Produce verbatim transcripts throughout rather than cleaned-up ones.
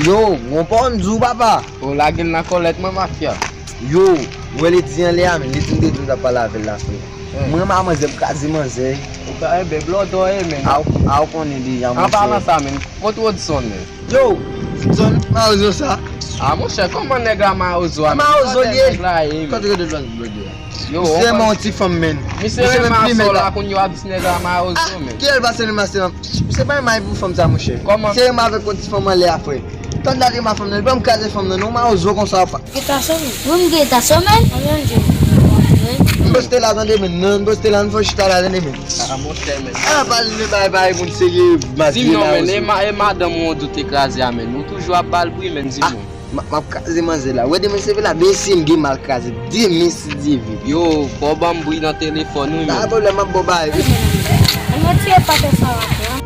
Yo, gon pa w m di w, papa. Ou lage l nan kòlèt mwen, mafya. Yo, mwen li di anlè a, men li di m te di w t ap pale avè l la, frè. Mwen renmen manzè, m kraze manzè. Ou ka enben blòdò e, men. A w, a w konnen deja, monchè. An palan sa, men, kote Rodson, men? Yo, Rodson, mawozo sa. A, monchè, kòman nèg la mawozo a, men? Mawozo li ye. Kote Rodson blòdò a? Yo, misye renmen yon ti fanm, men. Misye renmen asò la, kounye a w ap di nèg la mawozo, men. Kiyès pase renmen asò la? Se pa yon mari pou fanm sa, monchè. Kòman? Misye renmen avèk yon ti fanm anlè a, frè. Tann dat renmen fanm nan, li pa m kraze fanm nan, non, mawozo konsa w ap fè. Geta sou men. Wi, m geta sou men. Anben, Dieu. M poste la, tande, men. Non, m poste la, n fò chita la, tande, men. A, monchè, men. A, pale de bay, bay, moun serye, matyè, mawozo. Di m non, men, e ma-, e madanm ou te kraze a, men. Ou toujou ap ba l bri, men, di m non. M ap, m ap kraze manzè la. Wè demen se vre la, demen si m gen mal kraze. Demen si Dye vle. Yo, fò w ban m bri nan telefòn wi, men. Pa pwoblèm, m ap ba w bagay. Mwen tiye pate sa w ap fè a.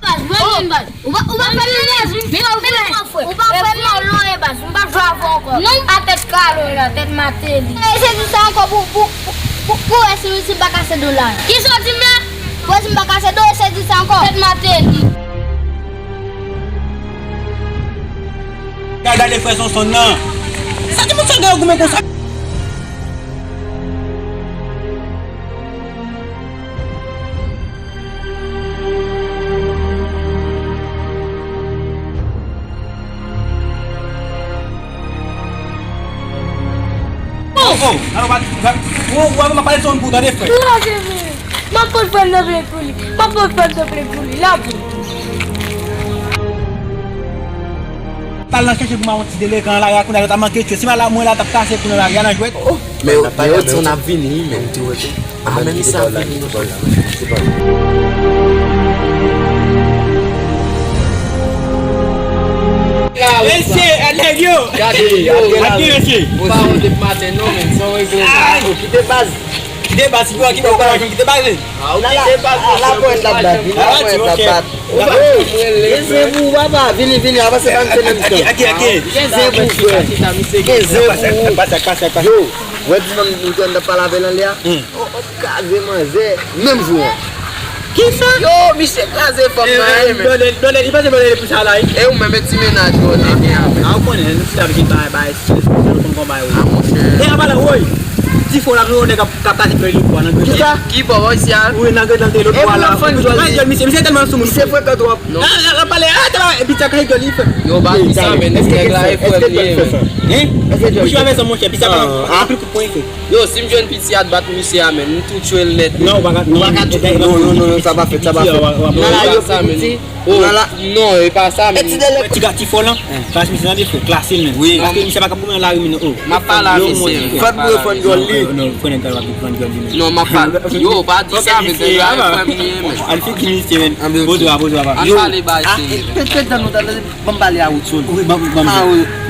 Baz, mwen menm baz. Ou pa, ou pa fè m nan baz. Men ou fè m nan frè. Ou pa fè m nan lon e baz. M pa jwe avè w ankò. Non. A tèt kalo la, tèt Mateli. E se di sa ankò pou, pou, pou, pou, pou wè si, si m pa kase do la. Kisa w di m la? Pou wè si m pa kase do, e se di sa ankò. Tèt Mateli. Gade, gade frè Sonson nan. Sa ki moun sa gen goumen konsa? Oh, oh, alò, pa, pa, ou, ou, ou, pa pale son pou tande, frè. Kraze men. M ap pot frè m nan plent pou li. M ap pot frè m nan plent pou li. L ap vin. T al nan chèche pou m a yon ti delekan nan lari a, kounye a yo ta manke tchwe. Si m al la, mwen la, t ap kase kou nan lari a, nan jwèt. Oh, men yo, men yo di w n ap vini, wi, men. Ah, men misye ap vini, monchè. Mesye, nèg yo. Gade, yo. Gade, mesye. Ou pa wè depi maten, non, men, san regle. Ay. Ou kite baz. Kite baz, si pou kite baz, kite baz. Ah, ou kite baz, la, la, pwen la, la, la, pwen la, ok. Ou pa konn mwen lè, frè. Gen zen pou ou, papa. Vini, vini, avanse, pa misye menm tan. Gen zen pou ou, frè. Gen zen pou ou. Yo, wè di fanm nou te ann pale avè l anlè a? Oh, oh, kraze manzè, menm jou an. Kisa? Yo, misye kraze fanm nan, e, men. Blòdè, blòdè, li panse blòdè li pou sa la, wi. E ou menm, e ti mennaj ou, nèg, a, men. A, ou konnen, nou ti ap jwenn bagay, bagay, stres, nou konn konn bagay, wi. A, monchè. E, an palan, woy. Ti fò la, nou nèg ap, ap kache pèl li bwa nan grenn. Kisa? Ki bò, bò isi a? Wi, nan grenn nan te lòt bwa la. E pou nan fann djòl li. Misye tèlman sou moun. Misye frekan twòp. Non. Ah, ah, ah, pale, ah, tèlman, epi sa kay djòl li fè. Yo, ba di sa, men, nèg la e frè m li ye, men. Hein? Bouch pa fè sa, monchè, epi sa pa anpil kout pwen li fè. Yo, si m jwenn piti a t bat misye a, men, m tou tchwe l nèt, men. Non, ou pa ka, non, non, non, non, sa pa fèt, sa pa fèt. Nan la yo pi piti. Oh, non, e pa sa, men. Ti gati fò lan. Pas misye nan defo, klase l menm. Wi. Paske misye pa ka goumen nan lari, men, oh. M ap pale a misye. Fòk nou refann djòl li. Non, non, non, pran nèg la, pran djòl li, men. Non, m ap pale. Yo, pa di sa, men, nèg la e frè m li ye, men. Al figi misye, men. Poze w, poze w, papa. An pale bay serye, men. Pèt, pèt dan nou, tande, ban m pale a Woodson. Wi, ban m, ban m.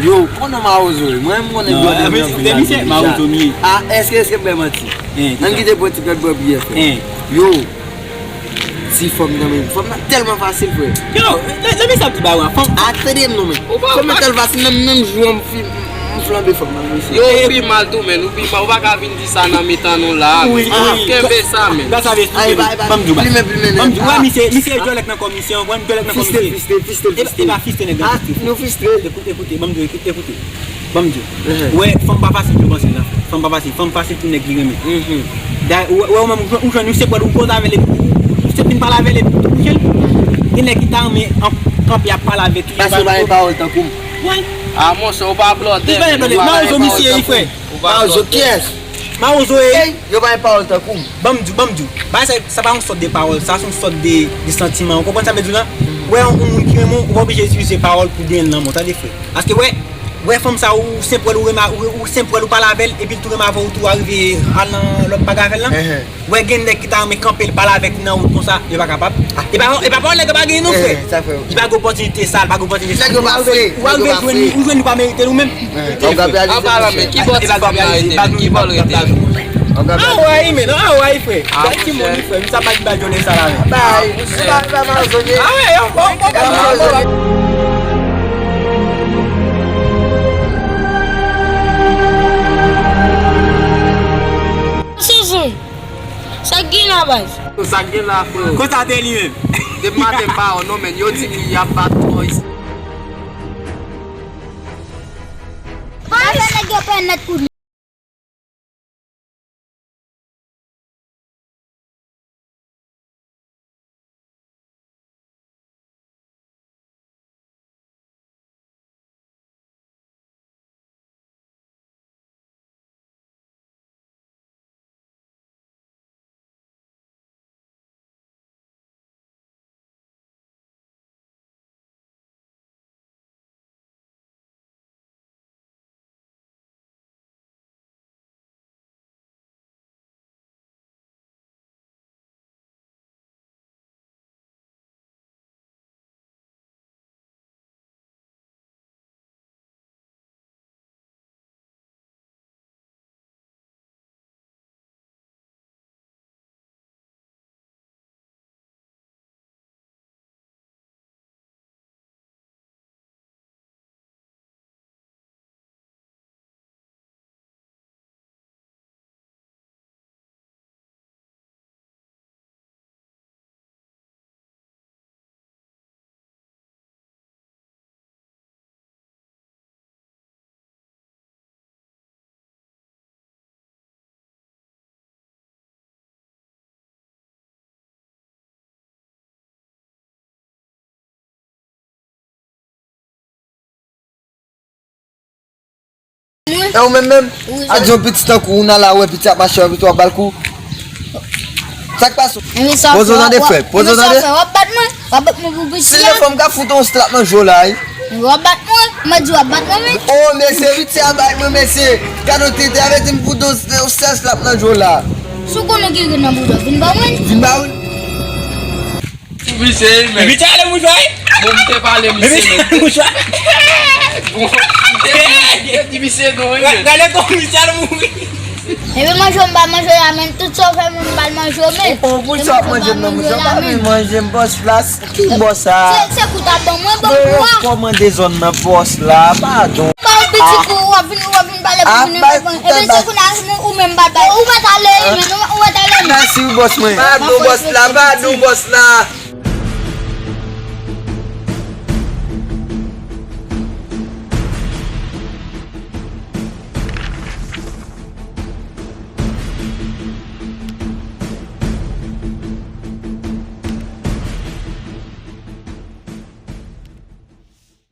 Yo, konnen mawozo, mwen, m konnen djòl li. Non, men, misye mawozo, mi. Ah, èske, èske m bay manti? Ann kite pran ti pèt bò biyè, frè. Yo. Ti fanm nan, men, fanm nan tèlman fasil, frè. Yo, lè, lè misye ap di bagay la, fanm. Ah, tande m non, men. Fanm nan tèl fasil, menm, menm jou an, m fi-, m flanbe fanm nan, mesye. Yo, ou pi mal tou, men, ou pi mal, ou pa ka vin di sa nan mitan nou la, men. Wi, wi. Kenbe sa, men. Gade sa vle esplike nou. Ban m di w, ban m di w, wè, misye, misye djòlèk nan kò misye, wè, djòlèk nan kò misye. Fistre, fistre, fistre. E pa fistre nèg la, fistre. Nou fistre. Ekoute, ekoute, ban m di w, ekoute, ekoute. Ban m di w. Wè, fanm pa fasil pou yo panse nan. Fanm pa fasil. Fanm fasil pou nèg li renmen. Da, wè, wè, ou menm, ou jwenn, ou jwenn, ou se pwèl, ou koze avè l, epi ou, ou se fin pale avè l, epi ou touche l. Gen nèg ki ta renmen an, kanpe ap pale avèk li. Paske yo pa gen pawòl tankou m. Wè. Ah, monchè, ou pa blòdè, men. Ou pa gen pawòl tankou m. Mawozo misye, frè. Mawozo kiyès? Mawozo e. Yo pa gen pawòl tankou m. Ban m di w, ban m di w. Bagay sa, sa pa yon sòt de pawòl, sa se yon sòt de, de santiman. Ou konprann sa m vle di w lan? Wè, yon, yon moun ki renmen w, ou pa oblije itilize pawòl pou genyen l nan men w, tande, frè. Paske, wè, Wè fanm sa, ou senpwèl, ou renmen, ou, ou senpwèl, ou pale avè l, epi l tou renmen avè w tou, arive al nan lòt bagay avè l lan. Wè gen nèg ki ta renmen kanpe l, pale avèk li nan wout konsa, yo pa kapab. E pa, e pa pawòl nèg yo pa genyen non, frè. Li pa gen opòtinite sa, li pa gen opòtinite sa. Ou al jwenn li, ou jwenn li pa merite l ou menm. An palan, men, ki bò ti fanm nan rete, men, ki bò l rete? Anway, men, anway, frè. Bay timoun li, frè, misye ap bay djòlè sa la, men. Bay. Sa pa, sa pa anzonye. Ah, wè, yo, bon, bon, bon. Nan baz. Sa k gen la, freo? Konsa te li menm. Depi maten m pa wè w non, men yo di m li ap bat boys. Pa fè nèg yo pè nèt kounye. E ou menm menm? Wi. A di yon pitit tankou ou nan la wè pitit ap mache wè pitit w ap ba l kou. Sa k pase? Poze w tande, frè, poze w tande. W ap bat mwen, w ap bat mwen pou pitit la. Si yon fanm ka fout yon slap nan je w la wi. W ap bat mwen, mwen di w ap bat mwen wi. Oh mesye, pitit ap bat mwen mesye. Gade yon tete avèti m fout yon sèl slap nan je w la. Si w konnen ki nan bouda, vin ba mwen. Vin ba mwen. Misye menm. Misye ale mouchwa wi. Bon, m te pale misye menm. Misye ale mouchwa. Bon, m te di misye non wi. Gade kòman misye al mouri. Epi manje m pa manje la men tout sa w fè m pa manje w men. Ou pou sa w ap manje m nan mouchwa pa vin manje m bòs la. Ki bòs sa? Se kou ta ban mwen ban kou a. Kòmande zòn nan bòs la, padon. Pa ou piti kou w ap vin w ap vin pale pou vin epi se kou nan ou menm pa bay. Ou pa t ale men ou pa t ale men. Mèsi wi bòs mwen. Padon bòs la, padon bòs la.